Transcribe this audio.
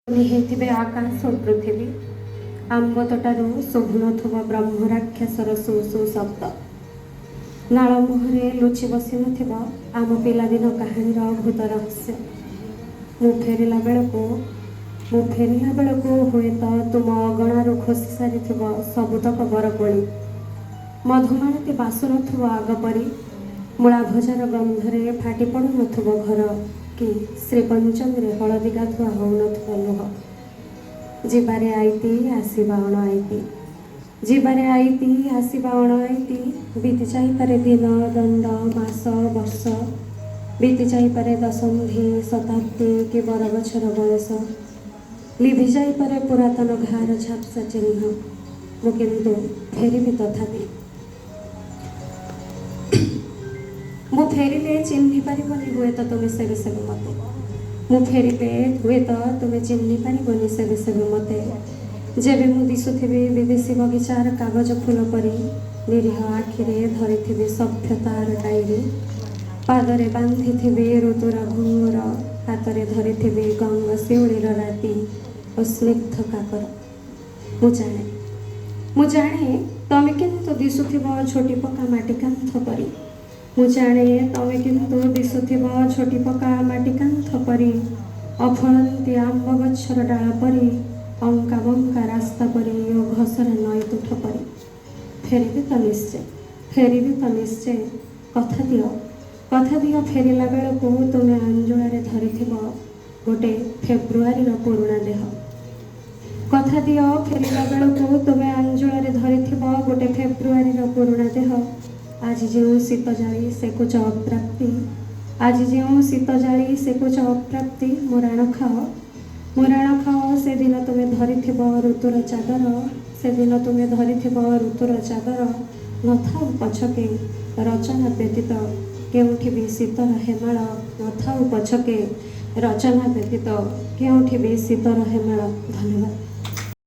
ହେଇଥିବେ ଆକାଶ ଓ ପୃଥିବୀ, ଆମ୍ବତୋଟାରୁ ଶୁଭୁନଥିବ ବ୍ରହ୍ମରାକ୍ଷସର ସୁ ସୁ ଶବ୍ଦ, ନାଳ ମୁହଁରେ ଲୁଚି ବସିନଥିବ ଆମ ପିଲାଦିନ କାହାଣୀର ଭୂତ ରହସ୍ୟ, ମୁଁ ଫେରିଲା ବେଳକୁ ହୁଏତ ତୁମ ଅଗଣାରୁ ଖସି ସାରିଥିବ ସବୁତକ ବରକୋଳି, ମଧୁମାଳତୀ ବାସୁନଥିବ ଆଗ ପରି, ମୂଳା ଭଜାର ଗନ୍ଧରେ ଫାଟି ପଡ଼ୁନଥିବ ଘର କି ଶ୍ରୀପଞ୍ଚମୀରେ ହଳଦୀ ଗାଧୁଆ ହେଉନଥିବ ଲୁହ। ଯିବାରେ ଆଇତି, ଆସିବା ଅଣ ଆଇତି। ଯିବାରେ ଆଇତି, ଆସିବା ଅଣ ଆଇତି। ବିତି ଯାଇପାରେ ଦିନ, ଦଣ୍ଡ, ମାସ, ବର୍ଷ। ବିତି ଯାଇପାରେ ଦଶନ୍ଧି, ଶତାବ୍ଦୀ କି ବରଗଛର ବୟସ। ଲିଭି ଯାଇପାରେ ପୁରାତନ ଘାର ଝାପ୍ସା ଚିହ୍ନ। ମୁଁ କିନ୍ତୁ ଫେରିବି ତଥାପି। ମୁଁ ଫେରିଲେ ଚିହ୍ନି ପାରିବନି ହୁଏତ ତୁମେ ସେବେ ସେବେ ମୋତେ। ମୁଁ ଫେରିଲେ ହୁଏତ ତୁମେ ଚିହ୍ନି ପାରିବନି ସେବେ ସେବେ ମୋତେ, ଯେବେ ମୁଁ ଦିଶୁଥିବି ବିଦେଶୀ ବଗିଚାର କାଗଜ ଫୁଲ ପରି, ନିରୀହ ଆଖିରେ ଧରିଥିବି ସଭ୍ୟତାର ଡାଇରୀ, ପାଦରେ ବାନ୍ଧିଥିବି ଋତୁର ଘୁଙ୍ଗୁର, ହାତରେ ଧରିଥିବି ଗଙ୍ଗ ଶିଉଳିର ରାତି ଓ ସ୍ନିଗ୍ଧ କାକର। ମୁଁ ଜାଣେ, ତମେ କିନ୍ତୁ ଦିଶୁଥିବ ଝୋଟି ପକା ମାଟି କାନ୍ଥ ପରି। ମୁଁ ଜାଣେ, ତମେ କିନ୍ତୁ ଦିଶୁଥିବ ଝୋଟି ପକା ମାଟି କାନ୍ଥ ପରି, ଅଫଳନ୍ତି ଆମ୍ବ ଗଛର ଡାଳ ପରି, ଅଙ୍କା ବଙ୍କା ରାସ୍ତା ପରି ଓ ଘସରା ନଈ ତୁଠ ପରି। ଫେରିବି ତ ନିଶ୍ଚୟ, ଫେରିବି ତ ନିଶ୍ଚୟ। କଥା ଦିଅ, କଥା ଦିଅ, ଫେରିଲା ବେଳକୁ ତୁମେ ଆଞ୍ଜୁଳାରେ ଧରିଥିବ ଗୋଟେ ଫେବୃଆରୀର ପୁରୁଣା ଦେହ। କଥା ଦିଅ, ଫେରିଲା ବେଳକୁ ତୁମେ ଆଞ୍ଜୁଳାରେ ଧରିଥିବ ଗୋଟେ ଫେବୃଆରୀର ପୁରୁଣା ଦେହ। ଆଜି ଯେଉଁ ଶୀତ ଜାଳି ସେକୁଚ ଅପ୍ରାପ୍ତି, ଆଜି ଯେଉଁ ଶୀତ ଜାଳି ସେକୁଚ ଅପ୍ରାପ୍ତି, ମୋ ରାଣ ଖାଅ, ମୋ ରାଣ ଖାଅ, ସେଦିନ ତୁମେ ଧରିଥିବ ଋତୁର ଚାଦର। ସେଦିନ ତୁମେ ଧରିଥିବ ଋତୁର ଚାଦର। ନଥାଉ ପଛକେ ରଚନା ବ୍ୟତୀତ କେଉଁଠି ବି ଶୀତର ହେମାଳ। ନଥାଉ ପଛକେ ରଚନା ବ୍ୟତୀତ କେଉଁଠି ବି ଶୀତର ହେମାଳ। ଧନ୍ୟବାଦ।